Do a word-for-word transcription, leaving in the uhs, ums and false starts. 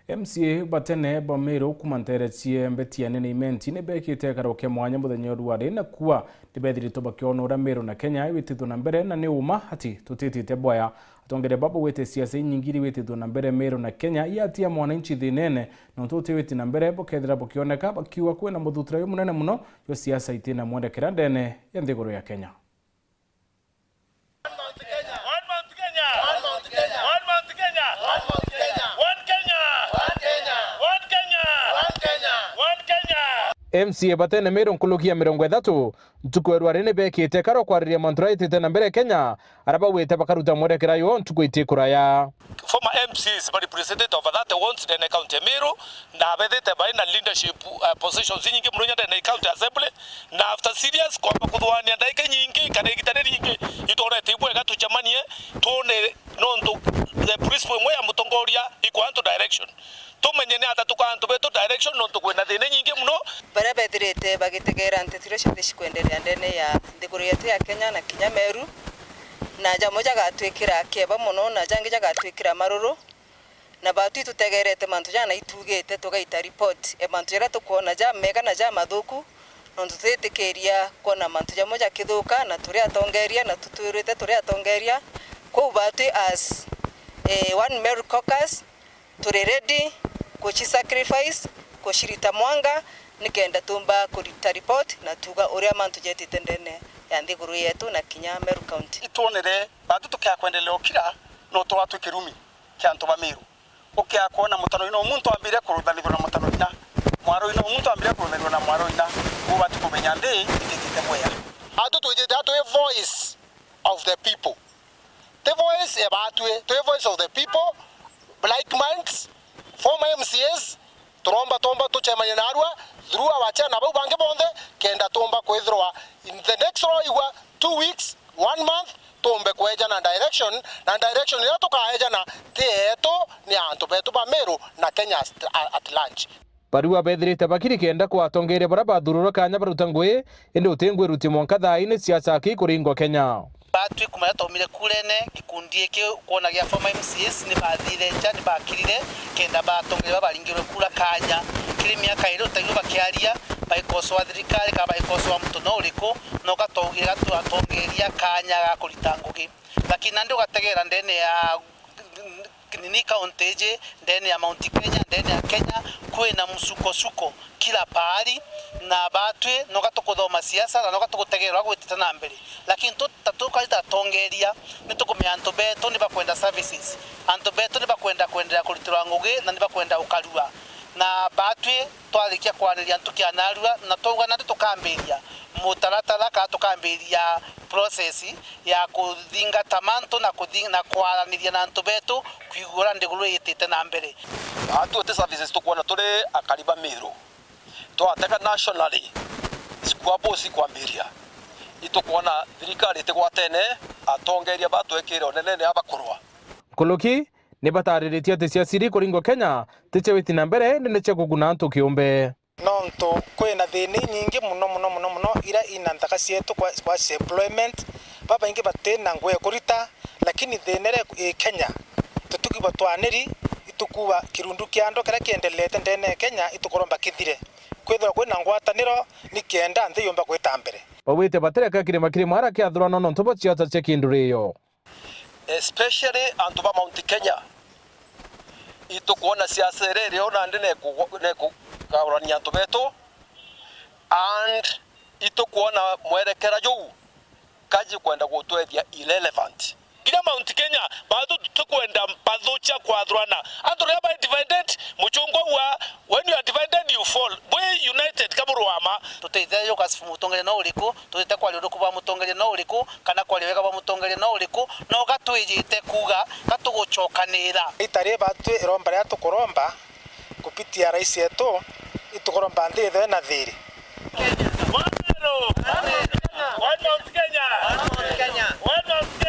M C A batene ba Meru kuma nteere cie Mbeti ya Nene Imenti ni bekite karo kia mwanya muthenya uyu wa ri na kuwa ni bethiritwe bakiona uria Meru na Kenya iwitithwe na mbere, na ni uma ati tutitite bwaya. Atongeria baba wite siasa inyingi iri witithwe na mbere Meru na Kenya iatia mwananchi thinene, nontu utiwiti na mbere bukethira bukioneka bakiuga kwina muthutura uyu munene muno jwa siasa itina mwerekera ndene ya nthiguru ya Kenya. One Mount Kenya! One Mount Kenya! One Mount Kenya! One Mount Kenya! One Kenya! One Kenya! One Kenya! One Kenya! M C A batene Meru nkuruki ya mirongo ithatu ntuku ya rwari ni bekite karo kwariria mantu raitite na mbere Kenya, aria bauite bakaruta mwerekera yo ntuku itikuraya. Former M Cs ba representative of that wards ndene county ya Meru, na bethite bai na leadership, uh, positions inyingi muno inya ndene county assembly, na after serious kwamba kuthuania ndaika inyingi kana igita riringi, itwonete ibwega tucemanie, twone nontu the principle imwe ya mutongoria iko antu direction. Tumenye ni ata tuka antu betu direction nontu kwina thina inyingi muno. Baria bethirite bagitegera nteto iria cionthe cikwenderea ndene ya nthiguru yetu ya Kenya na kinya Meru, na jamwe jagatwikira kieba mono, na jangi jagatwikira maruru, na batwi tutegerete mantu jana itugite, tugaita report e mantu jaria tukwona jamega na jamathuku, nontu twitikiria kwona mantu jamwe jakithuka, na turi atongeria, na tutwirite turi atongeria. Kwou batwi as, eh, One Meru Caucus, turi ready kuci sacrifice, kucirita mwanga, nikenda tumba kurita report na tuga uria mantu jetite ndene ya nthiguru yetu na kinya Meru County. Itwonere, batu tukia kwendelea ukira, no twa twi kirumi kia antu ba Meru. Ukia kwona mutano ino muntu ambire kuruthanithua na mutano ina, mwaro ino muntu ambire kuruthanithua na mwaro ina, ubati kumenya nthi ititite bwea. Atu twijite atu i voice of the people. Ti voice ya batwi, twi voice of the people, like minds, former M C As, turomba, tomba tucemanie narua through our chair na bau bangi bonthe, kenda tumba kwithirwa in the next, roigua, two weeks, one month, tumbe kwejana direction, na direction iria tukaejana ti yetu, ni antu betu ba Meru na Kenya at, at large. Barua bethirite bakiri kenda kwa atongeria baria bathururwe kanya baruta ngui, indi uti ngui iruti mwanka thaa ii ni siasa aki ikuringwa Kenya. Batwi kuma riria twaumire kurene, gikundi giki kwona gia former M C As ni bathire nja, ni bakirire kenda batongeria baria baringirwe kura kanya. Kiri miaka iri utaigua bakiaria, bagikosoa thirikari kana bagikosoa muntu no uriku, no gatwaugire gatwatongeria kanya ga kurita ngugi. Lakini nandi ugategera ndene ya nini county iji, ndene ya Mount Kenya, ndene ya Kenya, kwina msukosuko kila pahali, na batwi noga tukuthoma siasa na noga tugutegerwa gwitite na mbere. Lakini tu, ta tukarita atongeria, ni tukumenya antu betu ni bakwenda services, antu betu ni bakwenda kwenderea kuritirwa ngugi na ni bakwenda ukarua. Na batwi twarikia kwariria ntuki ya narua na twauga nandi tukambiria mutaratara kana tukambiria process ya kuthingata mantu na kuthi-, na kwaraniria na antu betu kwigua uria nthiguru itite na mbere. Atu ti services tukwona turi akari ba Meru. Twatega nationally, squabbles ikwambiria. Itukwona thirikari itigwatene, atongeria batwekire unenene abakurwa. Nkuruki ni batariritie ati siasa iri kuringwa Kenya ti cia witi na mbere, indi ni cia kuguna antu kiumbe. Nontu kwina thina inyingi muno, muno, muno, muno, iria ina nthaka cietu kwa, kwa employment. Babaingi batina ngugi ya kurita, lakini thina iria i Kenya, tutuki batwaniri, itukuwa kirundu kia andu kiria kiendelete ndene ya Kenya, itukuromba kithire. Kwithirwa kwina ngwataniro, ni kenda nthi yumba gwita mbere. Baugite batireka kirima kiri mara kiathurano nontu bwa siasa cia kindurio. Especially antu ba Mount Kenya, itukwona siasa iria irio nandi neku-, nekugaurania antu betu, and itukwona mwerekera juu kaji kwenda gutwethia irrelevant. Kinya Mount Kenya, batu tutikwenda mpathu cia kwathurana. Antu riria bai divided, muchungwa wa, when you are divided, you fall. Bwi united ka burwama. Tutite Joseph mutongeria no uriku, tutite kwaria uruku bwa mutongeria no uriku, kana kwaria wega bwa mutongeria no uriku, no ga twijite kuuga ga tugucokanira. Ita ri batwi iromba riria tukuromba kupitia rais yetu, itukuromba nthi ithire na thiri. One Mount Kenya! One Mount Kenya! One Mount Kenya!